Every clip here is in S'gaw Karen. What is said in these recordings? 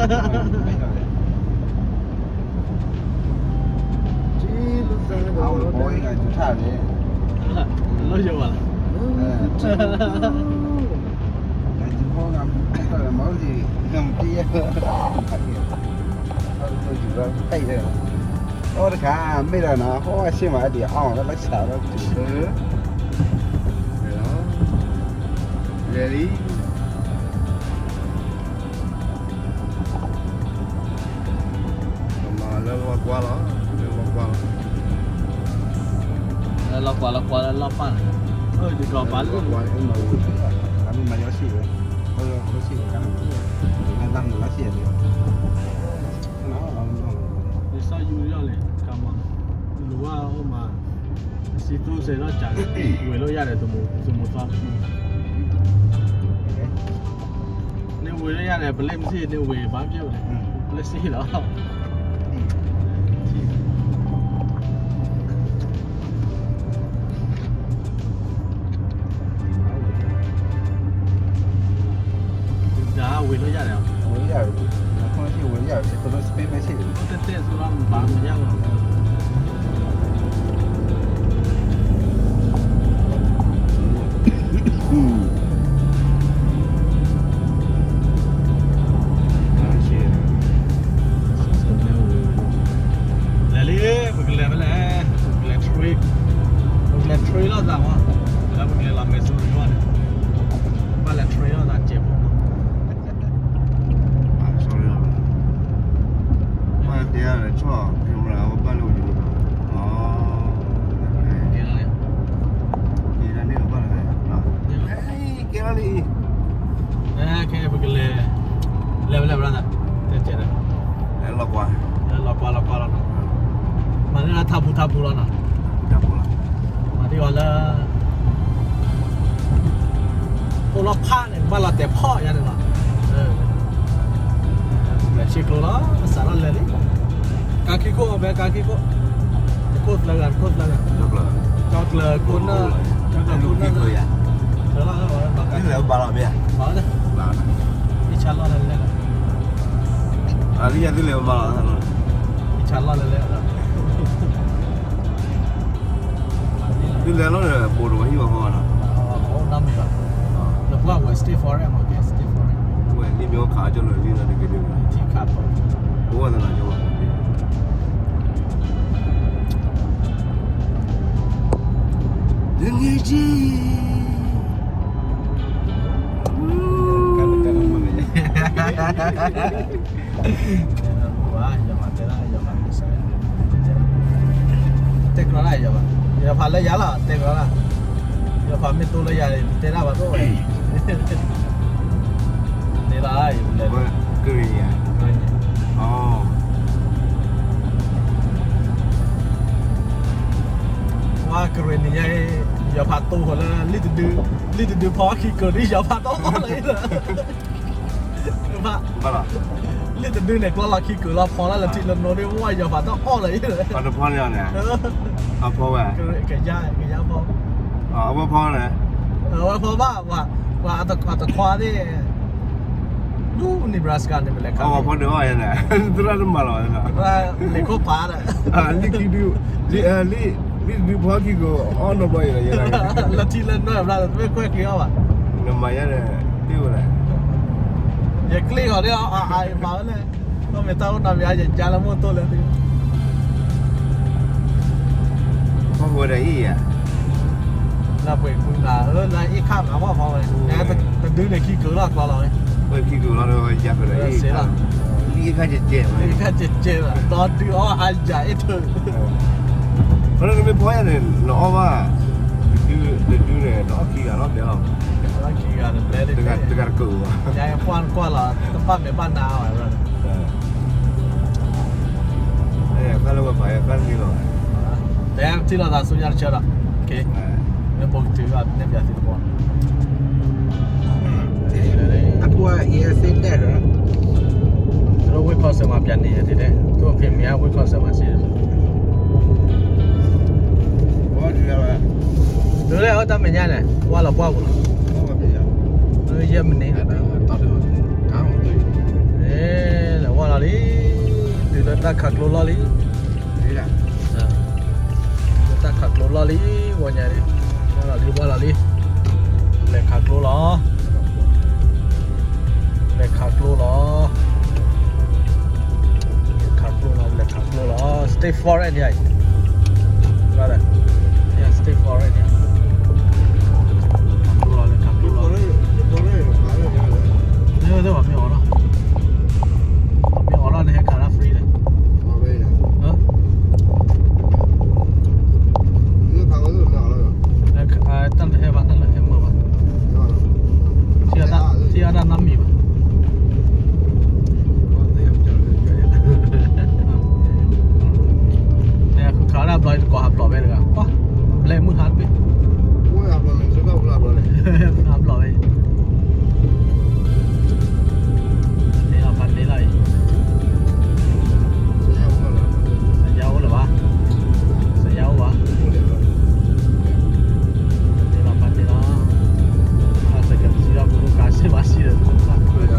အဝဲဘီအံၤဂၤ တထၣ်န့ၣ် လီၤယိၤဘၣ်လီၤ. အီတခါ မ့ၢ်ဒီးနၤ ဟိၣ်ဆ့ၣ်မး ဒ်အီၣ်လၢလၢဆးဒီးတုၤ လဲၤလံ လၢလီၢ်ကွၢ်လီၤ လၢလီၢ်ကွၢ်လီၤ လၢလီၢ်ကွၢ်လီၤ ကွၢ်လၢလီၢ်ပၢ်န့ၣ် အၢ ယကီၤပာ်လၢ အမ့ၢ်မၤယီၤဆံၣ်ဝဲ အၢ လီၤဆံၣ်ဝဲ ကါ မ့ၢ်လၢဆံၣ်ဝဲ ယစၢ်ယူၤယီၢ်လဲၣ် ကါမး လူၤဝဲအိၣ်မး စံသိစဲးထီၣ်ကး ဝ့ၤလီၤယၤဒီး သမူသီ န့ၣ်ဝ့ၤလၢယၤန့ၣ် ပလ့မ့ၢ်စံၣ်န့ၣ် ဝ့ၤဘၣ်ပျဲၢ်ဝဲန့ၣ် ပလ့စံၣ်လီၤ ဒ်ဝ့ၤလီၤယၤန့ၣ် ဝ့ၤလီၤယၤ တတဲစူလီၤ ဘၣ်မညါလီၤ လဲၤလံ ပကလဲၤဖဲလဲၣ် ပကလဲၤ train ပကလဲၤ train လီၤသးမး လၢပကလဲၤလီၤ Missouri ဝဲန့ၣ် ဘၣ်လဲၤ train လီၤသး စဲးဖိမး sorry မ့ၢ်တဲရလဲၤဆီၣ် camera ဝဲဘၣ်လၢဝဲ ကဲလီၤန့ၣ် ကဲလီၤန့ၣ် ကဲလီၤလံ ခဲပကလဲၤ လဲၤဝဲလဲၤဝဲ တဲကဲဒီး လီၤကွၢ် လီၤကွၢ်လီၤကွၢ်လီၤနီၤ မၤန့ၢ်လၢထးပူၤထးပူၤလီၤနီၤ ထးပူၤလီၤ မၤဒ်အီၤလၢ အိၣ်လီၤဖးန့ၣ် ဘၣ်လီၤတဲာ်ဖီၣ်ယါန့ၣ်လီၤ လဲၤဆ့ကျိလီၤ စးထီၣ်လဲၤလံ ကါခံခိၣ် အီၣ်ဘဲကါခံခိၣ် တခိၣ်သၢဂၤ တခိၣ်သၢဂၤ ကၠီကျၢၤခိၣ်နၢ် ကၠီကျၢၤခိၣ်နၢ် သၢလီၤ ဘၣ်လီၤ ဘၣ်လီၤ အ့ၣ်ဆါလီၢ်လၢလဲၣ်လီၤ အလံယၤသုလဲၤဘၣ်လီၤ အ့ၣ်ဆါလီၢ်လၢလဲၣ်လီၤ သုလဲၤလီၤဒီး ပိာ်တဝီဟံၣ်ဘၣ်ဃီနီၤ အိၣ်နီတမံၤဘၣ် ဒီးပှၤဝဲ state foreign မ့ၢ် state foreign ဝဲလံမ့ၢ်အိၣ်ခးကၠီလၢလံနီၤတက့ၢ်န့ၣ် ထံခးပၢၢ် အိၣ်ဝဲသနာ်က့ တငယ်ချင်း တဲကျီလၢယၤဘၣ် ယဖးလၢယၤလီၤ တဲကျီလၢ ယဖးမ့ၢ်တိလၢယၤန့ၣ် တဲဒၣ်ဘၣ်သိၣ်ဝဲ န့ၣ်လီၤ ကရ့ၣ်နံၤ ပှၤကရ့ၣ်နံၤညါအံၤ ယဖးတိဃီၤလၢ လံာ်တဒု လံာ်တဒုဖီခံကၢၤဒ် ယဖးတအီၣ်လၢၤအံၤလီၤ ဘၣ် လံာ်တဒုန့ၣ် ကျီလီၤခံကၢၤလီၤ ဖီလၢလၢထံလၢနိဒီး ဝဲယဖးတအီၣ်လၢၤအံၤလီၤ ဖီန့ၢ်အီၤန့ၣ် အဖီဝဲ ကယါ ကယါဖီ အဝဲဖီန့ၣ် အဝဲဖီဘၣ် ပှၤ ပှၤအတခွါသ့ၣ် ဒူ Nebraska န့ၣ် ပလဲၤခး အဝဲဖီန့ၢ်အီၣ်ယၤန့ၣ် သရၣ်တမၤလီၤ လံာ်ခိၣ်ဖးဒီး လံာ်ခံဒု လံာ် လံာ်တဒုဖီခံကၢၤ အီၣ်နီတဘျီအံၤလီၤ လၢထံလၢနိဘၣ် တမ့ၢ်ကွဲၢ်က့ၤအီၣ်ဘၣ် နမၤယၤန့ၣ် တ့ၢ်ဝဲဒၣ် ယကျ့အီၤဒီး အအံၤမၤဝဲလဲၣ် အမ့ၢ်တၢ်အိၣ်နီတမံၤ ယယါလၢမိၢ်တိၢ်လၢ ဖီဝဲဒၣ်အံၤဧါ လၢပှဲၤကွံာ်နၤ လၢအ့ၣ်ခၣ်မၤဘၣ်ဖီဝဲ တဒုန့ၣ်ခံကၢၤလီၤကျီလီၤဝဲ ဝဲခံကၢၤလီၤဒီးယၤဖဲဒီးအ့ၣ်ခၣ် လံအ့ၣ်ခၣ်ကဲကဲ လံအ့ၣ်ခၣ်ကဲကဲ ဒီဒုအီၣ်အါယၤအ့ၣ်ထၢၣ် ဖဲလၢနမ့ၢ်ဖီယၤန့ၣ် နအီၣ်ဘၣ် တဒုန့ၣ် နအီၣ်ခံဂၤလီၤဘျဲလီၤ ခံဂၤတဘျဲ တဂၤတကၢၤဘၣ် ယကွၢ်ကွၢ်လီၤ တဘၣ်မဲာ်ဘၣ်နါဝဲ တၢ်လၢဝဲပာ်ယၤတၢ်န့ၣ်လီၤ တဲထံၣ်လိာ်သးဆူညါတဆၢဒီး မ့ၢ်ပိကတုၤဘၣ် နဲၣ်ပၠးသုတဘီ အကွၢ် အံၤအစ့တဲဒီး တဝ့ၢ်ခီစၢၤမၤပၠးန့ၣ်ယတဲတဲ သူအဖံးမ့ၢ်အဝ့ၢ်ခီစၢၤမၤစ့ ဒ်လဲၣ်အတၢ်မဲာ်ညါန့ၣ် ဝါလီၤပှၢ်ပူၤလီၤ ယဲၢ်မံးနံး လၢ လံ, တုၤလၢတၢ်ခးကျိလီၢ်လံ, လၢတၢ်ခးကျိလီၢ်လံ, ဝီညါလံ, ဝါလီၤလံ, ဝါလီၤလံ, လဲၤခးကျိလီၤ, လဲၤခးကျိလီၤ, လဲၤခးကျိလီၤ, လဲၤခးကျိလီၤ, state forest န့ၣ်, brother, yeah, state forest န့ၣ်, ခးကျိလီၤ, လဲၤခးကျိလီၤ, မ့ၢ်အီၤလီၤ မ့ၢ်အီၤလီၤန့ၣ် ဟဲခးလၢ free ဒီး, တၢ်လၢဟဲဘၣ် တၢ်လၢဟဲမုာ်ဘၣ်, ထံၣ်အီၣ်တၢ်နီတမံၤဘၣ်, တၢ်ခးဒၣ်ဘျီတကိးဟးဖျိးဝဲတဂၤ, ပှၤ ဘျဲၣ်မုၢ်ဟါတဘ့ၣ်, ဟးဖျိးဝဲ, ဖးန့ၢ်လီၤအံၤ, စယါအိၣ်လၢၤဘၣ်, စယါအိၣ်ဘၣ်, န့ၣ်လီၤ ပှၤန့ၣ်လီၤ, အစကစံဒီးပကစံဘၣ်စံဒီး,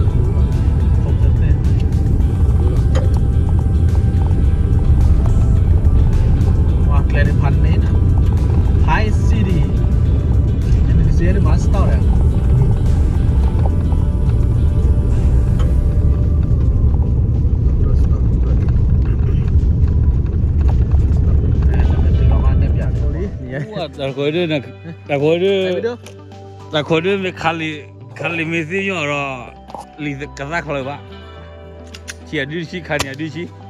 ပှၤကျဲန့ၣ်ဖးန့ၢ်နၤ, High City, နကစံဒီးမၤစတီၢ်ဒီး တၢ်ခိၣ်ဒု, တၢ်ခိၣ်ဒု, တၢ်ခိၣ်ဒုမ့ၢ်ခးလံာ်, ခးလံာ်မ့ၢ်သ့ၣ်ညါဒီး, လံာ်ကသၣ်ချီဘၣ်, ဆံးအဒုဆံး ခးန့ၢ်အဒုဆံး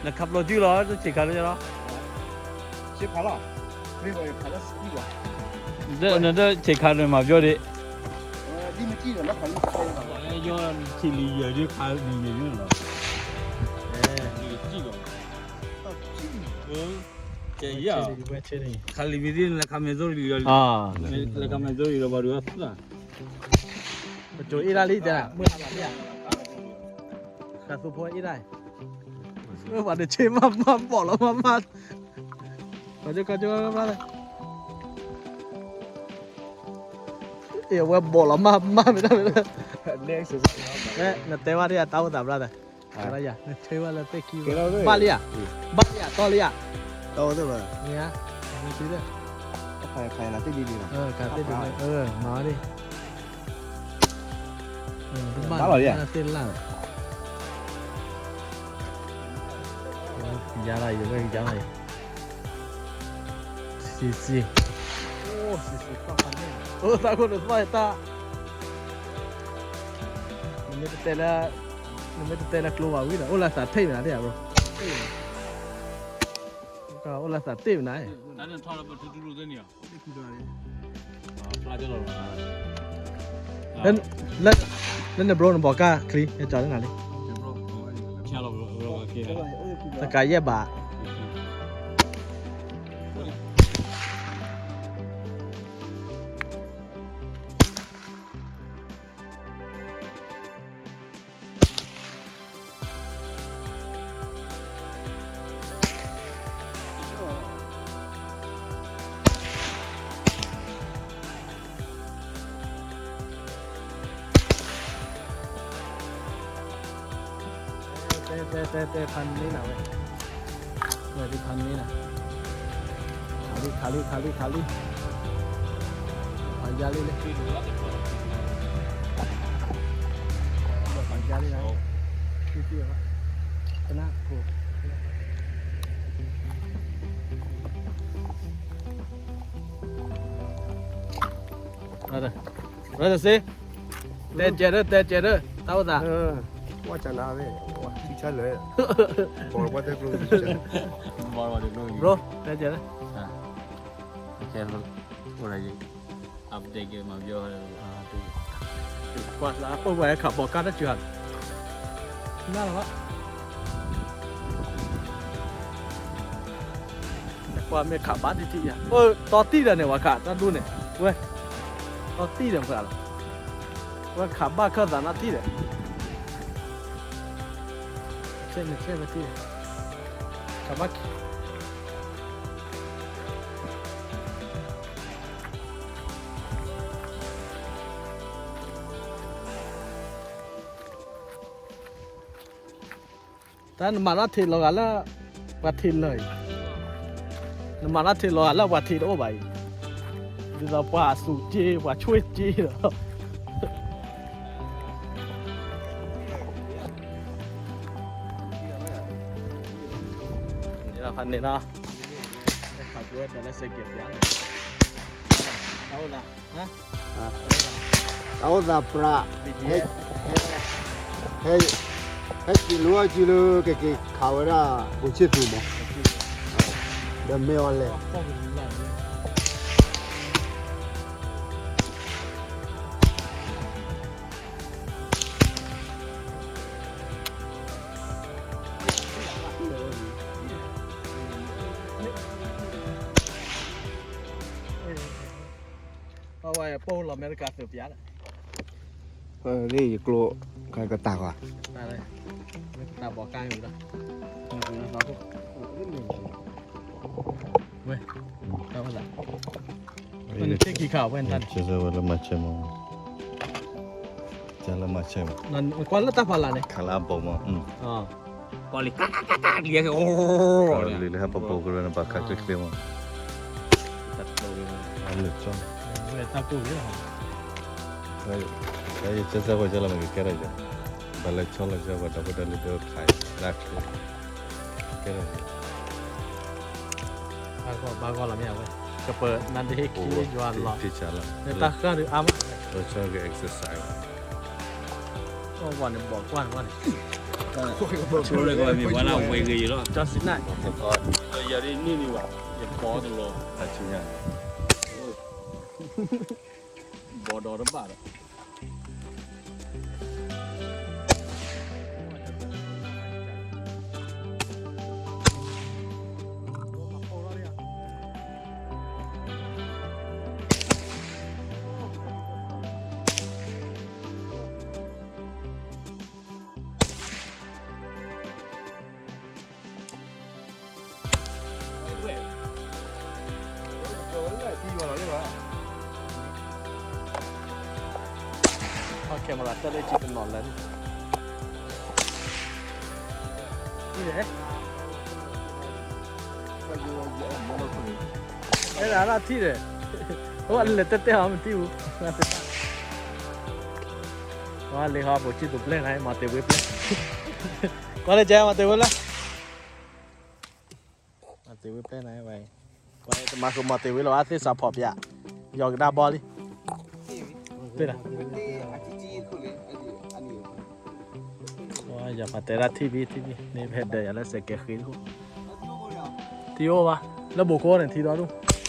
နခးပျိၢ်စုလီၤ, တဆံးခါလၢလီၤ, ဆံးခါလီၤ, နဒၢဆံးခါန့ၣ်မၤပျီဒံး, ယီၤဆံးလံယဲၢ်ဒုခါလံယဲၢ်ဒုလီၤ, လံယဲၢ်လီၤ, ခးလံာ်မ့ၢ်သ့ၣ် လဲၤခးမဲာ်သိၣ်လံလီၤ, လဲၤခးမဲာ်သိၣ်လံလီၤ ဘၣ်ဒုးအသၣ် ပကၠိအ့ၣ်ဒၣ်လံတဲ, မုၢ်ဟါလီၤလံဧါ, ဃးသူဖိအ့ၣ်ဒၣ်, မ့ၢ်ပှၤတဆ့မးမးဘီၣ်လီၤမးမး, ကီကီကီဘျီလဲၣ်, အဝဲဘီၣ်လီၤမးမးမ့ၢ်ဒၣ်မ့ၢ်, နတဲဝဲဒၣ်ယၤတၢ်အိၣ်သးဘျီလဲၣ်, နဆၢဝဲလၢသ့ၣ်ခံ, ဘၣ်လံဧါ, ဘၣ်လံဧါ တီလံဧါ, တီသ့ၣ်ဘၣ်, မ့ၢ်, ခးသ့ၣ်ဒုး, မၤဝဲဒၣ် ဘၣ်လီၤ, သ့ၣ်လၢ်, ယါလီၤအံၤ, ဝဲယါလီၤအံၤ, စံစံ, အိၣ်စံစံ, အိၣ်သးခိၣ်န့ၣ်သီၣ်တၢ်, နမ့ၢ်တတဲလၢ, နမ့ၢ်တတဲလၢကျိဘၣ်ဝံၤဒီး အိၣ်လၢသးထ့ၣ်မနၤဒ်ဧါ, အိၣ်လၢသးတ့ၣ်မနၤ, လၢနဘြိနဘီကၢ်ချံ ဟဲကၠီလၢနၤလံ, တကးယဲၢ်ဘး, တဲတဲတဲတဲ ဖးန့ၢ်နၤဝဲ, ဝဲဒုးဖးန့ၢ်နၤ, ခးလံခးလံခးလံခးလံ, ဖးယါလံလံ, ဖးယါလံလံ, ကနၣ်ခိၣ် တဲကဲးဒၢး တဲကဲးဒၢး တၢ်အိၣ်သး, ဝဲကနၣ်ဝဲ, ထံဆၢလၢ, ဘီဝဲတဲကျိ, ဘီတဲကျိ, တဲကဲးဒၢး, အိၣ်ဒၣ်ယံၤ, update က့ၤမၤပယီၤ, ကွၢ်လၢအိၣ်ဝဲခးဘီကၢ်တၢ်စှၤ, နၢ်လီၤဘၣ် ကွၢ်မ့ၢ်ခးဘၣ်တံၢ်တံၢ်ယါ, တီတံၢ်ဒီးန့ၣ် ဝဲခးတၢ်ဒိၣ်န့ၣ်, ဝဲ, တီတံၢ်ဒီးပှၤလီၤ, ဝဲခးဘၣ်ခၢၣ်သးနီၢ်ထံၣ်ဒီး, ဆဲးန့ၣ်ဆဲးဝဲထံၣ်ဒီး, ခးဘၣ်, တၢ်နမၤထီၣ်ထံးလီၤဂာ်လၢ ပှၤထံးလၢာ်အံၤ, နမၤထီၣ်ထံးလီၤဂာ်လၢပှၤထံးတအိၣ်ဘၣ်အံၤ, ဒ်သိးပှၤအသူးက့ ပှၤဆွ့ၣ်က့ဒီး, န့ၣ်လီၤ, န့ၣ်လီၤ, တၢ်အိၣ်သးပြး, ဟဲ ဟဲက့ၤလိအီၤကံလၢ ကက့ၤခးဝဲဒၣ် ဘူၣ်ဆ့ၣ်သူးမး, ဒီးမ့ၢ်အီၤလဲၣ် အဝဲပိၢ်လီၤအမဲရကၤသုးပျးဒီး, ယကျိ ကတၢ်ကွၢ်, တၢ်ဘီကါဝံၤဒီး, ဝဲ, တၢ်ဝဲဒၣ်, နထံၣ်ခံခါဝဲနတၢ်န့ၣ်, ဝဲလၢမၤဆဲးမး, ကလၢမၤဆဲးမး, ကွၢ်လၢတၢ်ဖးလၢ်န့ၣ်, ခးလၢအဘီမး, ကွၢ်လံ ကကကကကလံ, လံလၢဟဲပပိာ်ကရၢနဘၣ်ခးချ့ချ့မး, လၢကၠီ, တၢ်ယကစၢ်ဝဲကလၢမ့ၢ်ကကဲထီၣ်ယၤ, ဘၣ်လၢဆီလီၤကၢ်ပှၤဒီပုၢ်ဒီဝဲၢ်လၢဒိခး, ကဲထီၣ်ယၤ, ဘၣ်ဂီၢ်လီၤမ့ၢ်ဝဲ, ကပၢနၤဒ့ဟ့ၣ်ခံယွၤလီၤ, တၢ်ဃၢ်ဒုးအါမး, လၢဆီက exercise ဝဲ, အဝဲန့ၣ်ဘီကွၢ်န့ၣ်, ဆိကမိၣ်မ့ၢ်ဝဲလၢအဝဲဂ့ၤလီၤ, ကၠီစံနၣ်, ယၤဒ်န့ၢ်န့ၢ်ဘၣ်, ယဘီတလီၤ, ဘီဒီးတဘၣ်ဒီး camera တၢ်လၢကံတနီၤလၢန့ၣ်, အဲၣ်ဒၣ်ထံၣ်ဒီး, အလဲၤတဲတဲအီၤမ့ၢ်ထံၣ်ဘူး, ဝဲလံဟီ ဘူၣ်ဆံၣ်သူးပျဲၢ်န့ၣ် မၤတ့ၢ်ဝ့ပျဲၢ်, ကွၢ်လၢကဲမၤတ့ၢ်ဝ့လၢ မၤတ့ၢ်ဝ့ပျဲၢ်န့ၣ်ဝဲ, ပှၤတမၤဃုာ်မၤတ့ၢ်ဝ့လၢၤဘၣ် သ့ၣ်စးဖီၣ်ပၠး, ယီၤကဒါဘီလံ, တ့ၢ်လၢ, ယၤပှၤတဲဒၣ်ထံၣ်ဘံထံၣ်ဘံ မ့ၢ်ဖဲဒၢးယၤလၢစဲးကဲးဃ့တခိၣ်, ထံအိၣ်ဘၣ်, လၢဘိၣ်ခိန့ၣ်ထံဒီဒူၣ်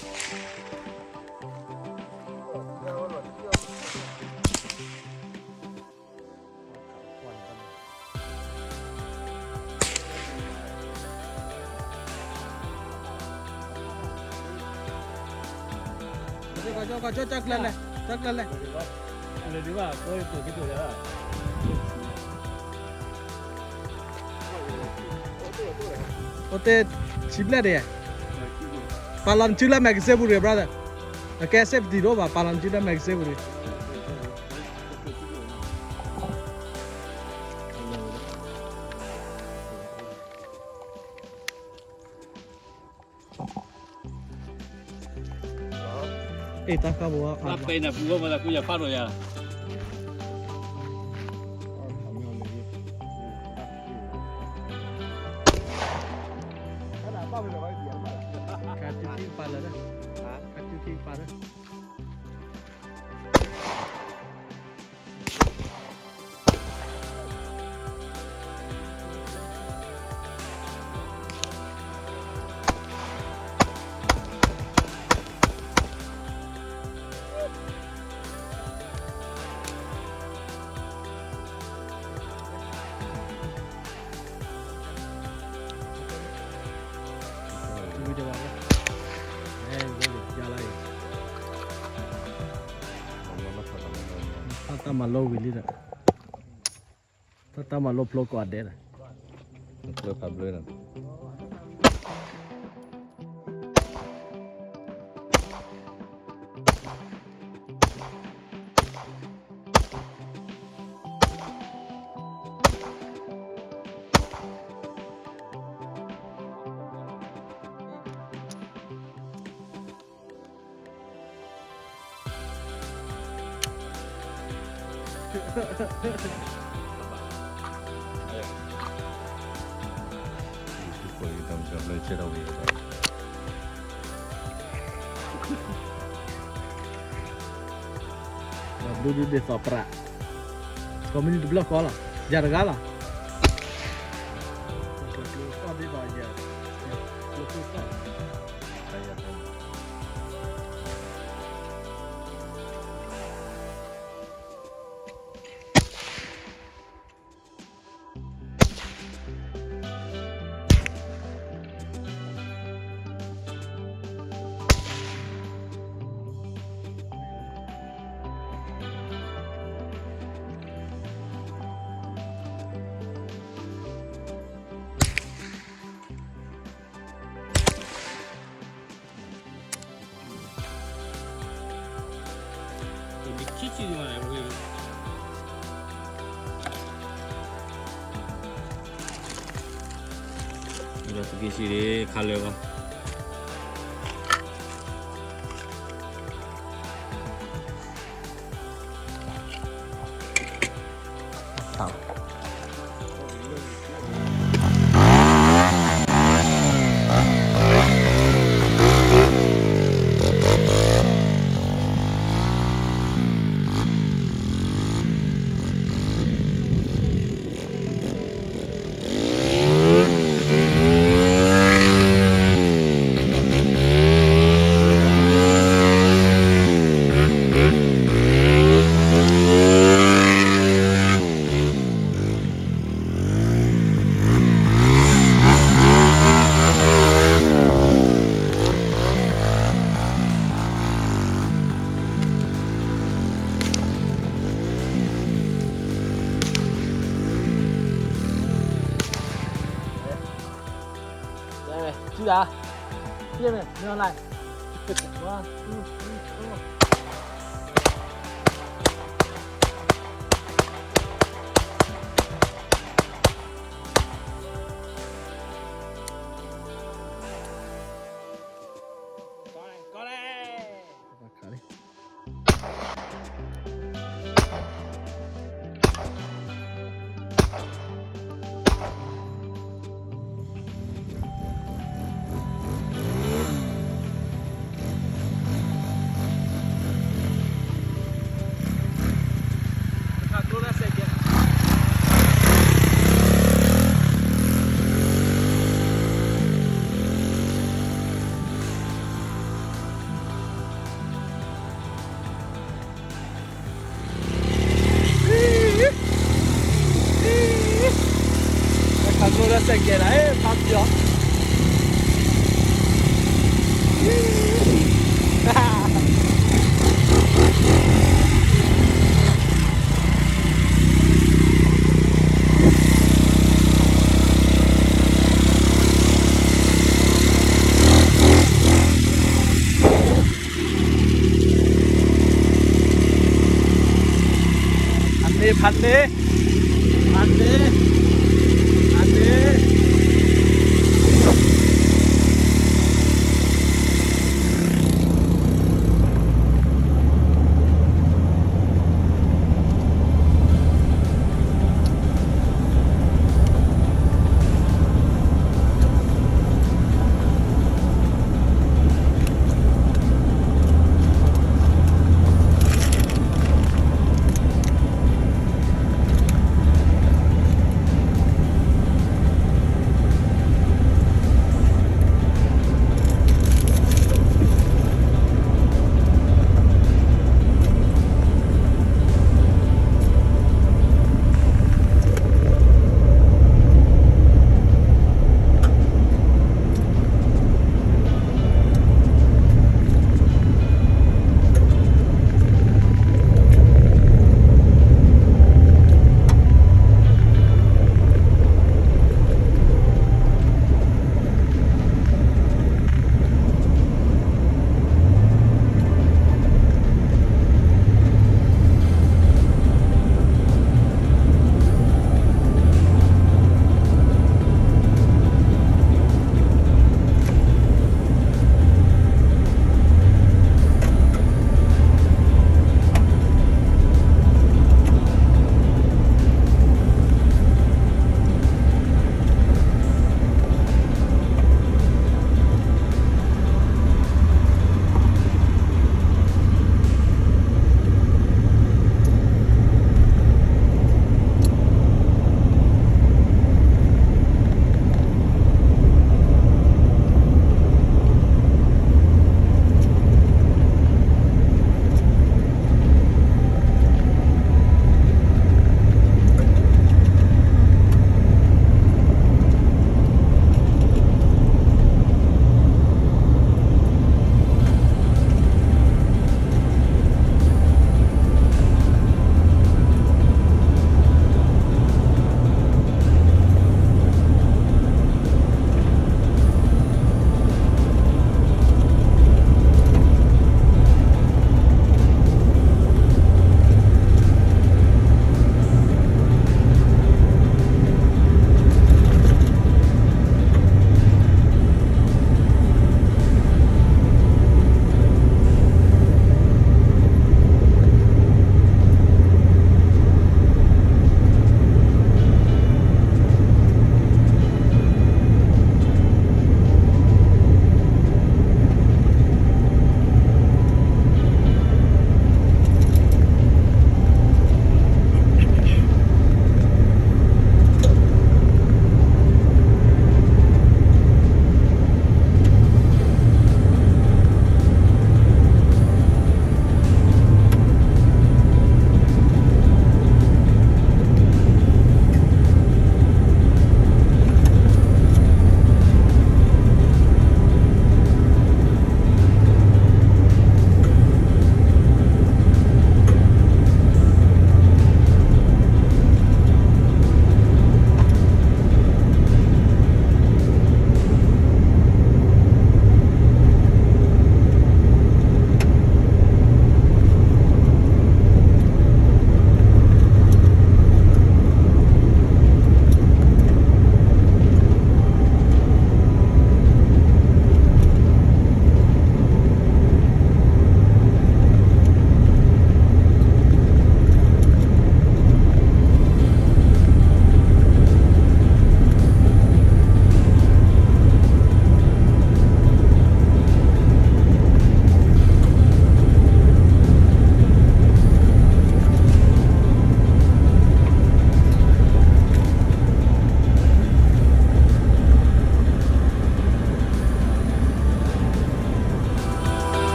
ကၠီကၠီ ကၠီကျဲလဲၣ်, ကၠီကျဲလဲၣ်, အိၣ်တ့ၢ်ဆံဘျဲၣ်ဒံး, ပာ်လီၤနစုလၢ magazine ပူၤရံ brother, အကဲ safety တအိၣ်ဘၣ် ပာ်လီၤနစုလၢ magazine ပူၤရံ. အ့ၣ် တၢ်ဃၢ်ဘိ, တၢ်ပဲနပူၤဝဲ ပှၤသးကူယၤဖးဒိၣ်ယၤ, ကၢ်တူၢ်ခံကပၤလၢာ်, ကၢ်တူၢ်ခံကပၤလၢာ်. မၤလိဝံၤလံဒီး, တၢ်မၤလိဖျိကိးဂၤဒဲးဒီး, ဖျိဖးဘျၢဒီး ဘျုးဒုးဒ်သိးပြး, ကိးမုၢ်နံၤတဘျီဃီလီၤ, ယၤတဂၤလီၤ. ပက့ၤဆံးဒ်ခါလၢာ်ဘၣ်. ဖးန့ၢ်ဖးန့ၢ်